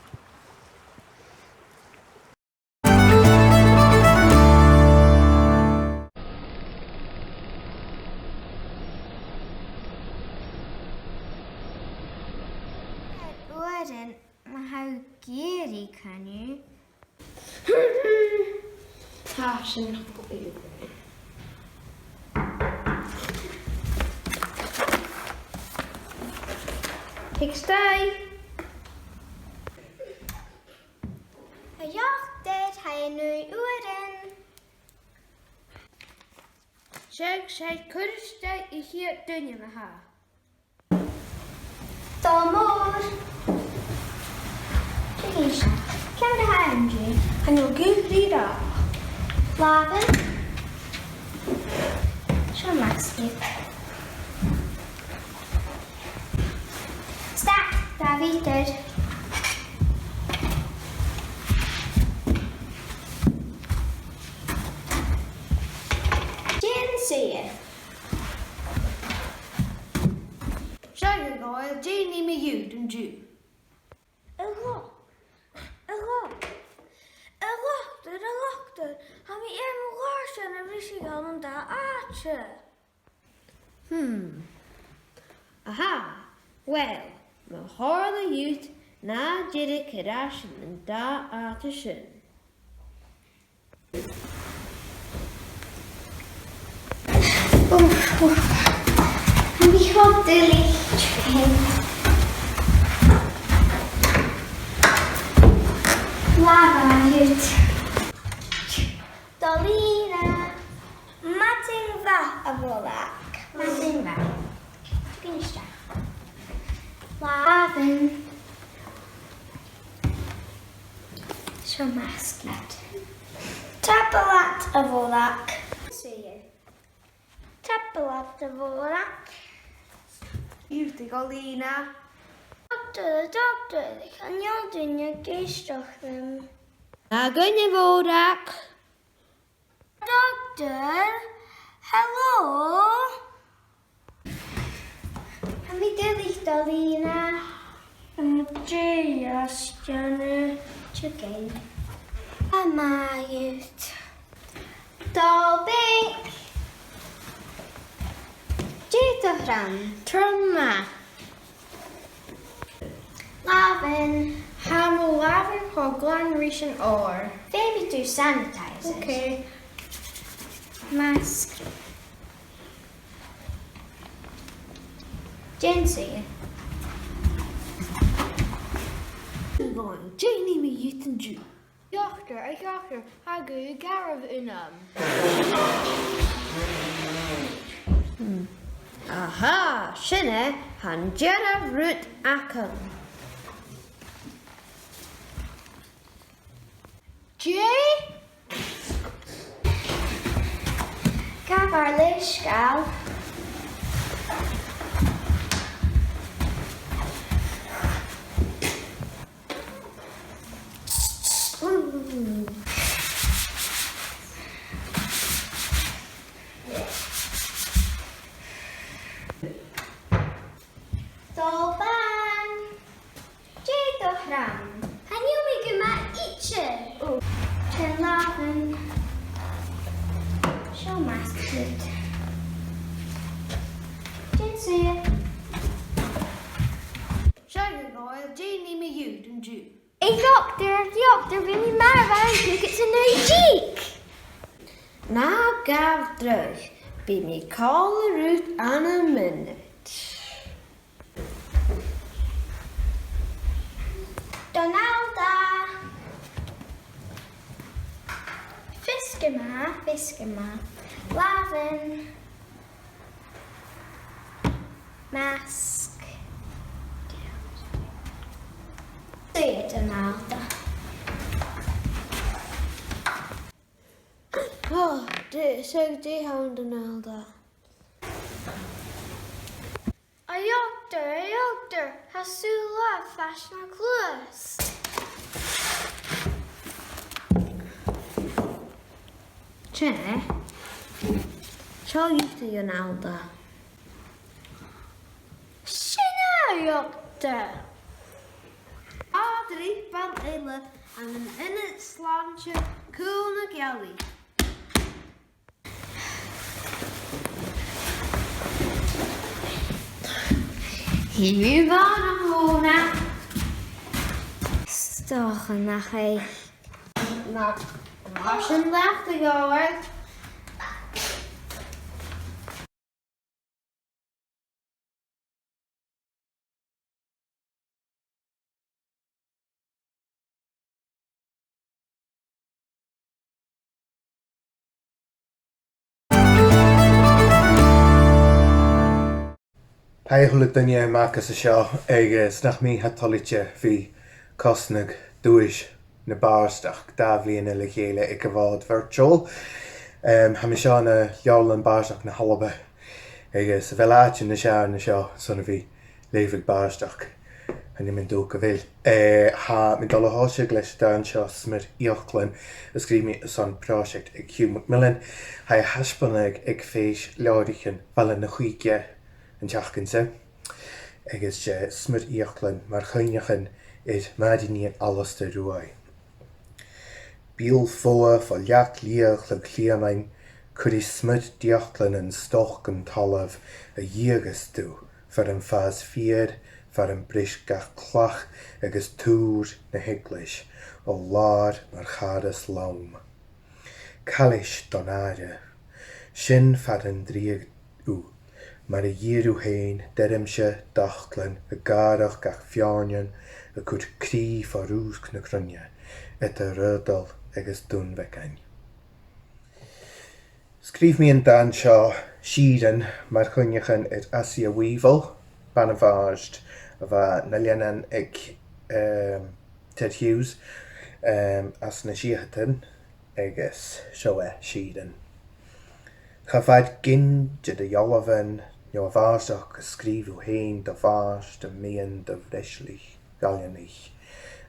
Uaireannan, ma tha thu ag iarraidh coinneamh. Tha sin cho fada. Thig a-steach. A dhotair, tha e naoi uairean. Seadh, seadh, cuir a-steach a' chiad duine ma-thà. Dol mòr. Dè tha seo? Ciamar a tha e an-diugh? Chan eil guth ri ràdh. Làmhan. Seo masgaidh. Stad, dà mheatair. Dèan suidhe. Seadh, a ghaoil, dè nì mi dhut an-diugh? A dhotair, a dhotair, a dhotair, a dhotair, tha mi air mo làr-san a bhriseadh ann an dà àite. Hmm. Aha. Uill, ma chòrd e riut, na dìreadh air ais ann an dà àite sin. Uf, uf. Tha mi cho duilich. Làmhan dhut. Dolina. Madainn mhath, a Mhòrag. Madainn mhath. Thig a-steach. Làmhan. Seo masgaidh. Tapadh leat, a Mhòrag. Tapadh leat, a Mhòrag. Dhut, a Dolina. Dotair, a dhotair, chan eil duine ag èisteachd rium. Tha cuimhne, a Mhòrag. Dotair, hello. Tha mi duilich, Dolina. An dèidh as dèanamh. Tiugainn. Tha mi dhut. Dol beag. Dè do chrann? Trom math. Làmhan. Tha mo làmhan cho glan ris an òr. Feumaidh tu sanitizer. Ok. Masg. Dèan suidhe. Dè nì mi dhut an-diugh? A dhotair, a dhotair, tha guth garbh annam. Hmm. Aha, sin e, tha an dearbh rud agam. Dè? Gabh air leisgeul. Ooh. Ò, Bàn! Dè do dhream? Chan eil mi gu math idir. Ò, sin làmhan. Seo masg dhut. Dè an suidhe? Seo gu gabhail, dè nì mi dhut an-diugh? A dhotair, a dhotair, bidh mi marbh ann an dà fhichead 's a naoi deug. Na gabh dragh, bidh mi còmhla riut ann am mionaid. Donalda! Feasgar math, feasgar math. Làmhan. Masg. Suidh, Donalda. Ò, dè, seadh, dè th' ann, Donalda? A dhotair, a dhotair, tha sùil agam faisg air a' chluas. Tè? Seo dhut, a Dhonalda. Sin e, a dhotair. Abair drip eile ann an ionad slàinte Cùl na Gealaich. Tha mi a' faireachdainn gu math. 'S dòcha nach e. Na, mar sin leat, a Dhòmhnaill. Tha a h-uile duine a-mach às a seo, agus nach mi tha toilichte a bhith a' cosnadh duais na bàrdachd dà bhliadhna le chèile aig a' Mhòd virtual. Em, tha mi seo ann an Leabharlann Bàrdachd na h-Alba, agus a bheil àite nas fheàrr na seo son a bhith a' leughadh bàrdachd? Chan eil mi an dùil gu bheil. Eh, tha mi a' dol a thòiseachadh leis an dàn seo, Smior Fhiaclan, a sgrìobh mi airson pròiseact aig Hugh MacMillan. Tha e a' taisbeanadh aig Fèis Leabhraichean Bhaile na h-Uige an t-seachdain sa, agus 's e Smior Fhiaclan mar chuimhneachan air Màiri Nighean Alasdair Ruaidh. Beul fodha fo leac liath Chloich Chlianain, cuiridh Smior d' Fhiaclan an stoc an talamh a dhìogas tu, far am fàs feur, far am breis gach clach agus tùr na h-eaglais, o làr mar chàradh lom. Cailis don àire. Sin far an driagadh thu, mar a dh'iarr thu fhèin, d' fheirm-se d' fhaclan, a' gàireachdainn gach feadhainn, a' cur crith fo rùsg na cruinne, eadar Raghnall agus Dùn Bheagain. Sgrìobh mi an dàn seo, Sìrean, mar chuimhneachan air Assia Weevil, bana-bhàrd a bha na leannan aig, ehm, Ted Hughes, ehm, anns na seachdadan, agus seo e, Sìrean. Cha b' fhada gun do dh'fhalbh e, no a bhàrdachd a sgrìobh thu fhèin do bhàrd am meadhan do bhreislich Ghaileanaich,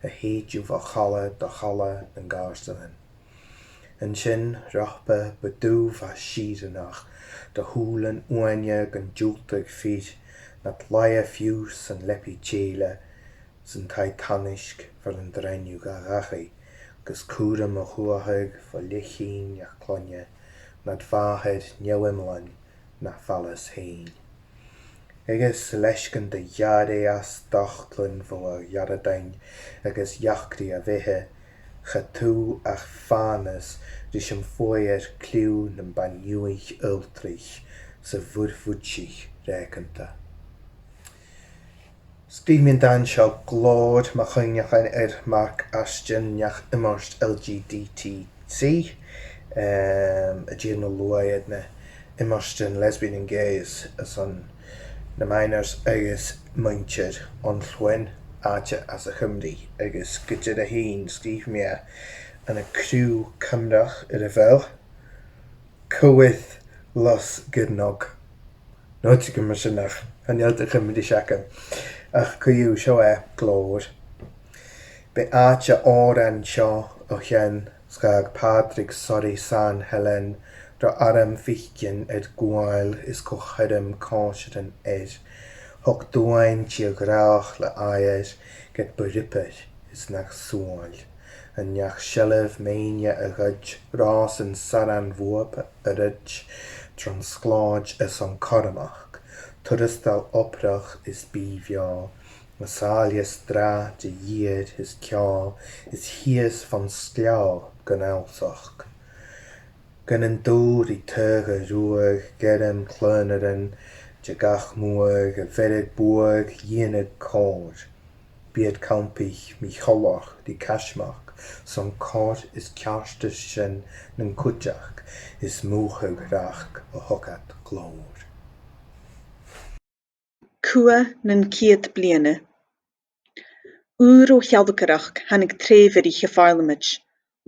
a shèid thu bho chaladh do chaladh nan gàirdeanan. An sin, ropa bu dubh is sìreanach, do shùilean uaine gun diùltadh fir, nad laighe fiù 's an leabaidh tèile, san taigh tanaisg far an do rinn thu do dhachaigh, gus cùram a shuathadh fo leth-chinn gach cloinne, nad mhàthair neo-iomlan na fhallas fhèin. Agus leis gun do gheàrr e às d' fhaclan bho a ghearadain agus eachdraidh a bheatha, cha d' fhuair thu ach fànas ris am fuaighear cliù nam bainne-uidhe ailtridh 's a' mhuir-bhuidsich reacanta. Sgrìobh mi an dàn seo, Glòir, mar chuimhneachan air Mark Ashton, neach-iomairt L G B T C, ehm, a' dèanamh luaidh air na iomairtean lesbian and gays airson na minors agus muinntir Dhùn Luain, àite às a' Chuimrigh, agus gu dearbh fhèin sgrìobh mi e ann an cruth Cuimreach air a bheil Cò Mhath Lus Gernòg. No, tha cuimhne agam air sin, ach chan eil de Chuimris agam. Ach co-dhiù, seo e, Glòir. B' e àite òran seo o chionn 's dh'fhàg Pàdraig Soraidh San Helen ro arm-phichinn air guail is co-chothrom còisirean air, Thog duine de ghràdh le aighear ged bu ribe is nach sùil. An neach-seilbh mèine a ghoid ràsan saran bhuapa a ruith tron sglèat is an cothromachd, tuarastal obrach is bith-bheò, na sàillibh sràide dhìreach is ceò is shìos fon sgleò gun fhallsachd. Gun an dùil ri taghadh ruadh ghairm chlòinnearan de gach muadh a bheireadh buadh dhìon còir. Bidh campaich mi-choltach ri caismeachd son cor is ceartas sin nan cuideachd is mùthadh reachd a thogadh glòir. Cumha nan Ceud Bliadhna. Uair o shealgaireachd thàinig treubhadh ri a' Phàrlamaid,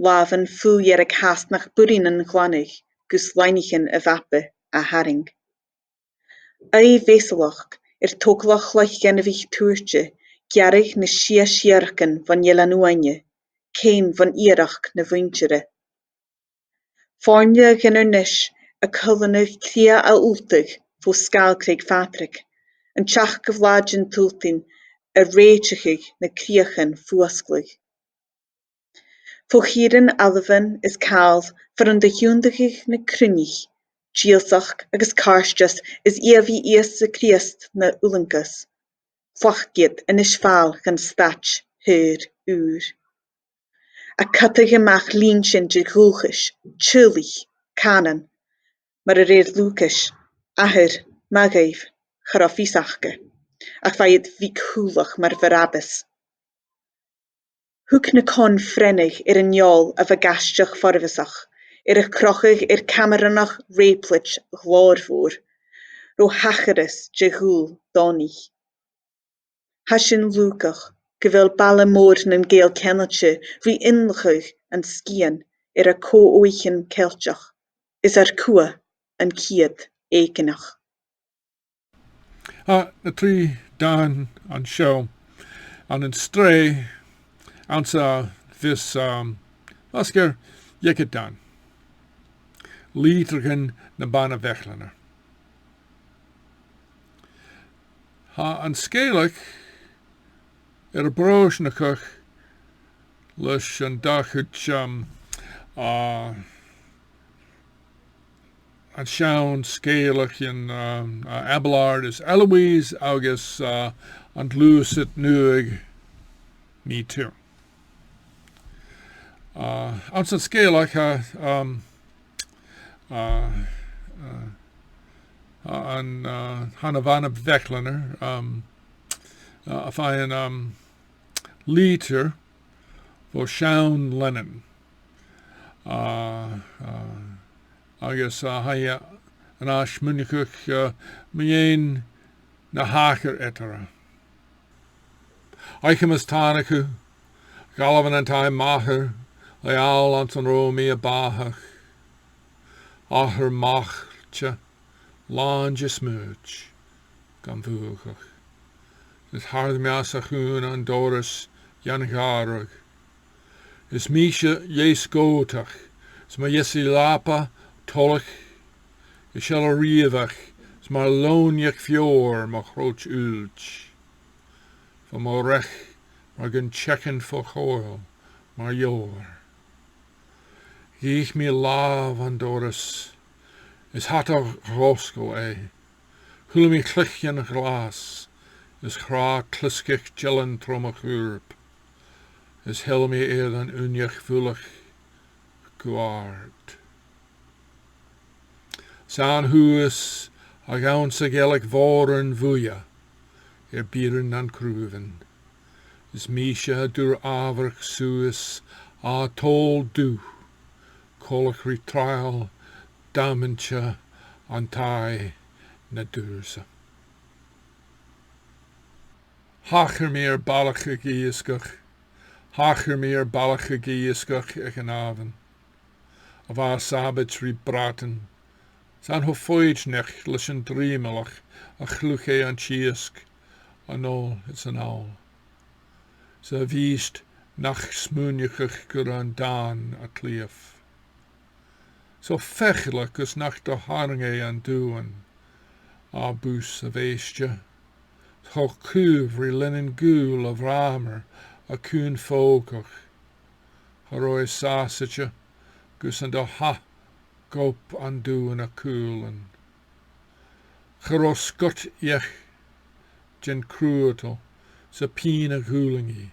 làmhan fuil-dhearg fhathast nach b' urrainn an glanadh gus loidhnichean a' mhapa a tharraing. Aoibh mheasalachd air togalach chloich ghainmhich tuairte, gearradh na sia siarcan bhon eilean uaine, ceum bhon iarracht na mhuinntir. Foirne gun fhianais a' coileanadh cridhe a ultach fo sgàil Chreag Phàdraig, an t-seachdamh là den t-Sultain a' rèiteachadh na crìochan fuasglaidh. Fo chìrean ailbhean is càil far an do thionndaidheadh na cruinnich, dìlseachd agus càirdeas is ìomhaigh Ìosa Crìosd na fhulangas, faic iad a-nis fàil dhan staid shaor ùr. A' cutadh a-mach linntean de dhualchas, teaghlaich, cànan, mar a rèir Lùcais, athair Mhagaidh, cha robh fios aca, ach bha iad mhic-shùileach mar Bharabas. Thug na con freanaigh air an fheòil a bha gaisgeach foirfeasach, air a chrochadh air Camshronach rèablaid ghlòrmhor, ro thachras de dhùil Dòmhnaich. Tha sin lùgach gu bheil baile mòr nan Gàidheal ceangailte ri innleachadh an sgian air ar co-oghaichean Ceilteach is ar cumha an ciad èiginneach. Tha na trì dàin an seo ann an sreath anns a bhios, um, as gur dheich dàn. Litrichean na Bana-Bheachlainne. Tha an sgeulachd air a brosnachadh leis an dà chuid, um, a, an seann sgeulachd, um, a, Abelard is Eloise agus, uh, an Gluasad Nuadh, Me Too. Uh, anns an sgeulachd, uh, um, uh, uh, uh, an, uh, tha na Bana-Bheachlainne, um, uh, a' faighinn, um, litir bho Sean Lennon. Uh, uh, agus, uh, tha e an ath-smaoineachadh, uh, mu dheidhinn na thachair eatarra. Oidhche Mheas Tàna, dh'fhalbh an taigh-màthar le fhàil anns an robh mi a' bàthadh. Athair maighte, làn de smùid, gam bhuadhachd. Is thàrr mi às a chùl an doras dhan ghàrradh. Is mise dheasgòtach, is mo dheasaidh leapa toileach, is seile riabhach, is mar lòmhneach feòir mo chroit-fhuilt. Bha mo reach mar gun teicheadh fo choill, mar dheòir. Dh'ith mi làmh an dorais, is tha e a' losgadh e. Chuala mi cluichean glas, is chrà clisgeach dealan tro mo chorp, is sheall mi air an uinneag mhullach gu àrd. 'S ann shuas a dh'ann sa ghealach mhòr an bhuidhe, air bioran nan craobhan. Is mise a' dùrradh àmharach suas à toll dubh, coltach ri tràill damainte an taigh na dùrsa. Thachair mi air balach ag iasgach, thachair mi air balach ag iasgach aig an àmhainn. A bha a' sabaid ri bradan, 's ann cho foighidneach leis an dreamalach a chluich e an t-iasg a-null is a-nall. 'S a bhìst nach smaoineachadh gur ann dàn a' cliabh. So feichleach gus nach do tharraing e an dùbhan à bùs a' bhèiste. cho caomh ri lìonadh gaoil a bhràmair a' cunntadh fògach. Cha robh e sàsaichte gus an do thachair gob an dùin a chùlainn. Cha robh sgot each den chruadal 's a' pìneadh dhùlainn i,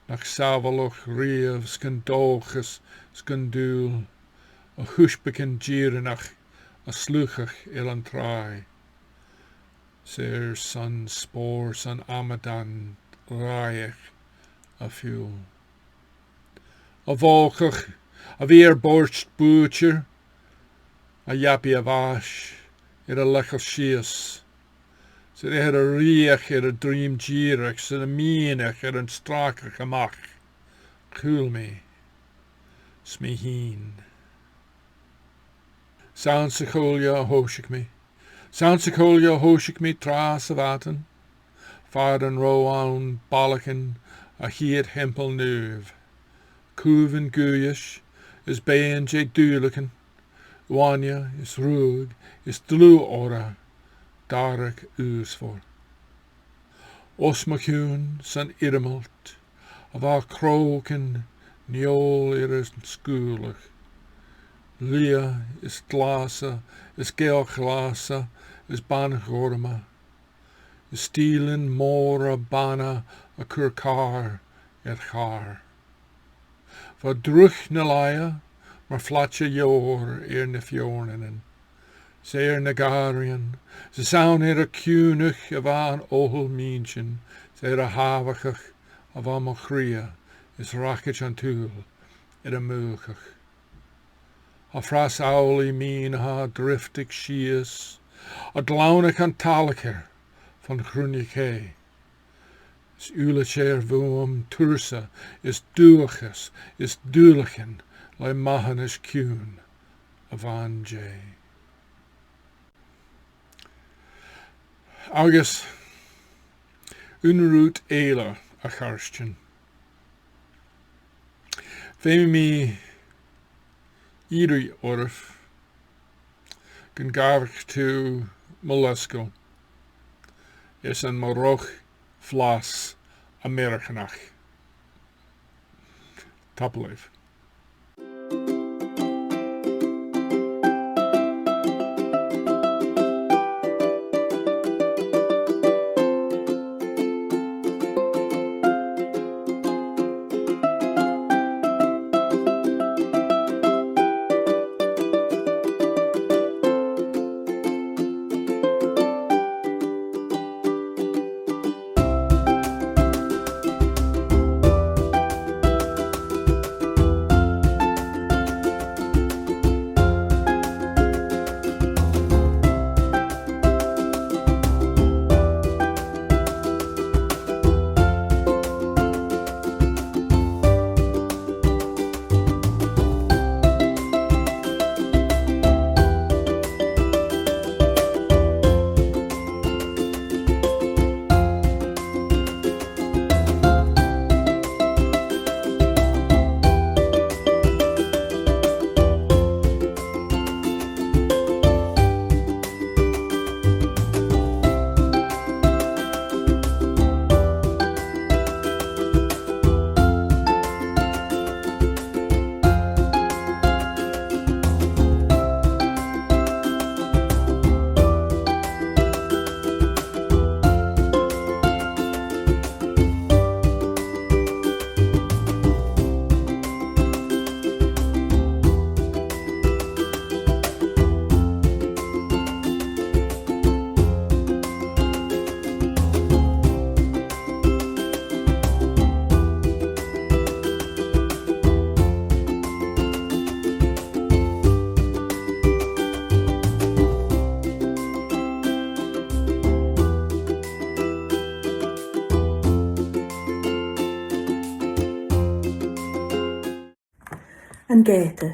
nach sàbhaladh riamh 's gun dòchas 's gun dùil, a h-uisbeagan dìreanach a' slugadh air an tràigh, 's airson spòrs an amadan ràitheach a phiuthar. A' bhòcach a bhith air bòrd bùidseir, a' leabaidh a' bhàis air a leigeil sìos, 's air a ruith air a druim dìreach 's a' mìneachadh air an stràcadh a-mach, chuala mi 's mi fhìn. 'S ann sa choille a thòisich mi, 's ann sa choille a thòisich mi tràth sa mhadainn, far an robh ann ballachan a' chiad theampaill naoimh, cùmhan gaoithe is beatha de dhùbhlain, uaine is ruadh is dlùth-òra, dàrag ùismhor. Os mo chionn san iarmailt a bha crògan neòil air an sgaoileadh, liath is glasa is gaoth ghlasa is ban-ghorma, is stìlean mòra bana a' cur càr air chàr. Bha droch na laighe mar phlaide leabhar air na feòrnan, 's air na gàrraidhean, 's ann air a ciùineadh a bha an othail m' inntinn, 's air a shàmhachadh a bha mo chridhe is racaid an t-saoghail air a mùchadh. Tha fras amhlaidh mìneachaidh a' drioftadh sìos, a' glanadh an talgair fon chruinne-chè. 'S uile tè air bhuam tursa is dùthchas is dùbhlachadh le mathanas ciùin a' bhan-dè. Agus aon rud eile, a Chairstìona. Feumaidh mi iarraidh oirbh gun gabhadh tu mo leisgeul airson mo dhroch fhlas Ameireaganach. Tapadh leibh. An geata.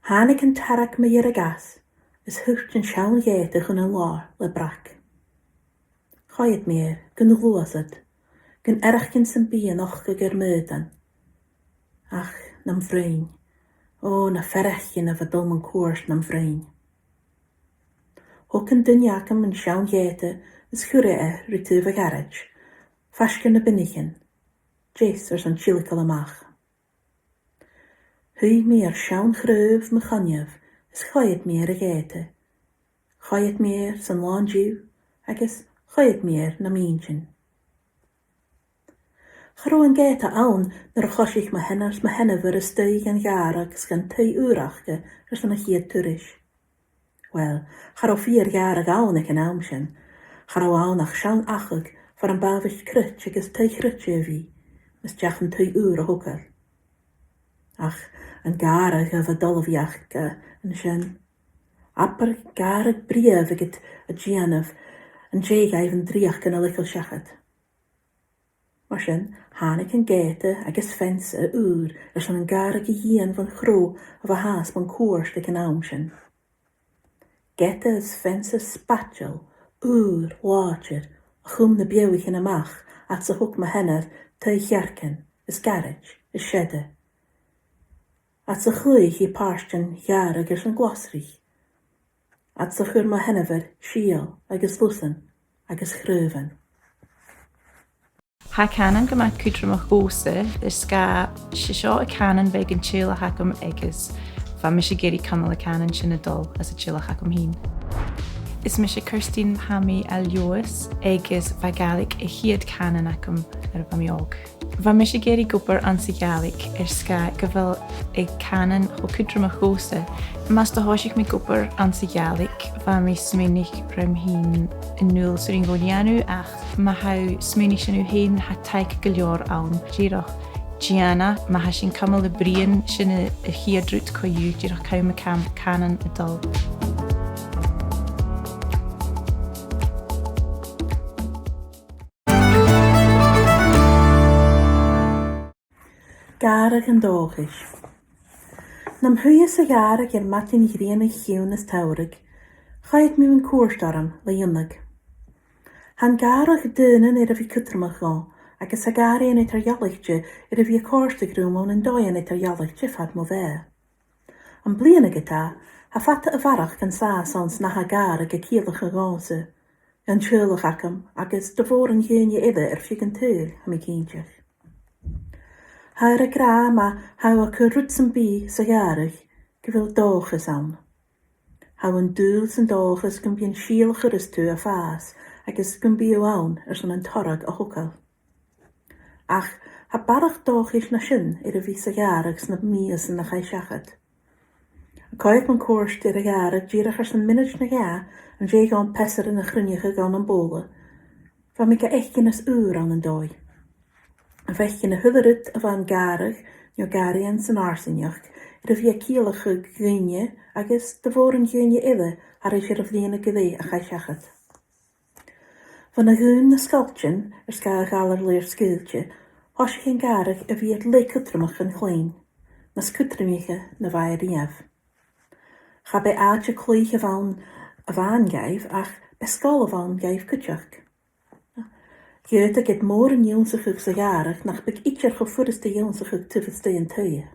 Thàinig an t-earrach mu dheireadh às, is thuit an seann gheata chun an làir le brag. Choimhead mi air, gun ghluasad, gun fhaireachdainn sam bith a nochd air m' aodann. Ach nam bhroinn, ò, na faireachdainnean a bha dol mun cuairt nam bhroinn. Thog an duine agam an seann gheata is chuir e e ri taobh a' gharaids, faisg air na binichean, deas airson tilgeil a-mach. Shuidh mi air seann chraobh mo choinneimh is choimhead mi air a' gheata. Choimhead mi air san làn-diugh agus choimhead mi air nam inntinn. Cha robh an geata ann nuair a choisich mo sheanair 's mo sheanmhair a-staigh dhan ghàrradh 's dhan taigh ùr aca airson a' chiad turais. Uill, cha robh fìor ghàrradh ann aig an àm sin. Cha robh ann ach seann achadh far am b' àbhaist croit agus taigh-croite a bhith, mus deach an taigh ùr a thogail. Ach an gàrradh a bha dol a bhith aca an sin. Abair gàrradh brèagha a bh' agad a' dèanamh an dèidh dhaibh an dreuchd a leigeil seachad. Mar sin, thàinig an geata agus feansa ùr airson an gàrradh a dhìon bhon chrodh a bha fhathast bhon cuairt aig an àm sin. Geata is feansa spaideil, ùr, làidir, a chùm na beathaichean a-mach fhad 's a thog mo sheanair taigh-chearcan is garaid is seada. Fhad 's a chladhaich i pàirt den ghàrradh airson glasraich. Fhad 's a chuir mo sheanmhair sìol agus lusan agus chraobhan. Tha cànan gu math cudromach dhòmhsa, air sgàth 's e seo an cànan a bh' aig an teaghlach agam agus bha mise ag iarraidh cumail an cànan sin a' dol anns an teaghlach agam fhìn. Is mise Kirsteen, tha mi à Leòdhas agus bha Gàidhlig a' chiad chànan agam nuair a bha mi òg. Bha mise ag iarraidh ag obair anns a' Ghàidhlig air sgàth gu bheil an cànan cho cudromach dhòmhsa. Mus do thòisich mi ag obair anns a' Ghàidhlig, bha mi a' smaoineachadh rium fhìn an dùil 's urrainn dhomh a dhèanamh, ach ma tha thu a' smaoineachadh sin thu fhèin, tha taic gu leòr ann, dìreach dèan e, ma tha sinn a' cumail a' bruidhinn, sin a', a' chiad rud co-dhiù, dìreach cùm an càm-, cànan a' dol. Gàrradh an Dòchais. Nam shuidhe sa ghàrradh air maidin ghrianaich chiùin is samhraidh, choimhead mi mun cuairt orm le iongnadh. Tha an gàrradh daonnan air a bhith cudromach dhomh, agus tha gàrraidhean eadar-dhealaichte air a bhith a' còrdadh rium ann an dòighean eadar-dhealaichte fad mo bheatha. Am bliadhna ge-tà, tha fada a bharrachd an sàs anns na tha gàrradh a' ciallachadh dhòmhsa, dhan teaghlach agam agus do mhòran dhaoine eile air feadh an t-saoghail, tha mi cinnteach. Thathar ag ràdh ma tha thu a' cur rud sam bith sa ghàrradh gu bheil dòchas ann. Tha thu an dùil 's an dòchas gum bi an sìol a chuireas tu a' fàs agus gum bi thu ann airson an toradh a thogail. Ach tha barrachd dòchais na sin air a bhith sa ghàrradh sna mìosan a chaidh seachad. A' coimhead mun cuairt air a' ghàrradh dìreach airson mionaid no dhà an dèidh dhomh peasair a chruinneachadh ann am bobhla, bha mi ga fhaicinn às ùr ann an dòigh. A' faicinn a h-uile rud a bha an gàrradh no gàrraidhean san fharsaingeachd air a bhith a' ciallachadh dhuinne agus do mhòran dhaoine eile thairis air a' bhliadhna gu leth a chaidh seachad. Bhon a dhùin na sgoiltean air sgàth a' ghalair-lèir sgaoilte, thòisich an gàrradh a bhith air leth cudromach dhan chloinn, nas cudromaiche na bha e riamh. Cha b' e àite-cluich a bh' ann a-mhàin dhaibh, ach b' e sgoil a bh' ann dhaibh cuideachd. Dh'fhaodadh iad mòran ionnsachadh sa ghàrradh nach biodh idir cho furasta ionnsachadh taobh a-staigh an taighe.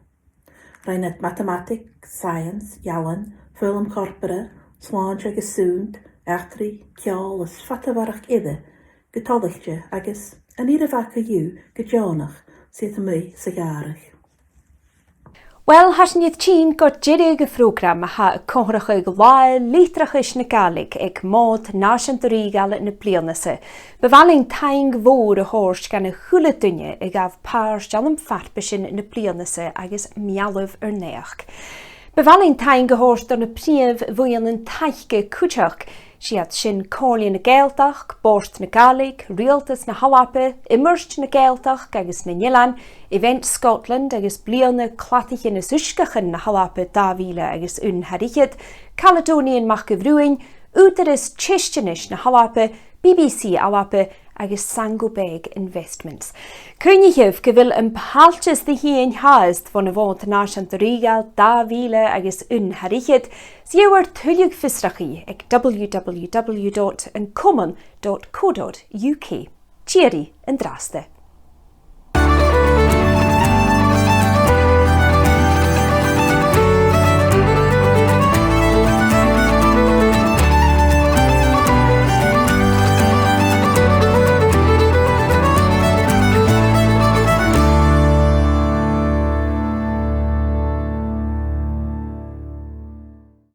Rinn iad matamataig, science, ealain, foghlam corporra, slàinte agus sunnd, eachdraidh, ceòl is fada a bharrachd eile, gu toilichte agus, an ìre mhath co-dhiù, gu deònach, 's iad a-muigh sa ghàrradh. Uill, tha sinn air tighinn gu deireadh a' phrògraim a tha a' comharrachadh Latha Litreachais na Gàidhlig aig Mòd Nàiseanta Rìoghail na bliadhna-sa. Bu mhath leinn taing mhòr a thoirt dhan a h-uile duine a ghabh pàirt ann am farpaisean na bliadhna-sa agus meal-a-naidheachd. Bu mhath leinn taing a thoirt do na prìomh bhuidhnean taice cuideachd, 's iad sin Comhairle na Gàidhealtachd, Bòrd na Gàidhlig, Riaghaltas na h-Alba, Iomairt na Gàidhealtachd agus nan Eilean, Event Scotland agus Bliadhna Cladaichean is Uisgeachan na h-Alba dà mhìle agus aon air fhichead, Caledonian Mac a' Bhriuthainn, Ùghdarras Teisteanais na h-Alba, B B C Alba agus Sango Beg Investments. Cuimhnichibh gu bheil am pailteas ri thighinn fhathast bhon a' Mhòd Nàiseanta Rìoghail dà mhìle agus aon air fhichead, 's gheibh sibh tuilleadh fiosrachaidh aig w w w dot an comann dot co dot u k. Tìoraidh an-dràsta.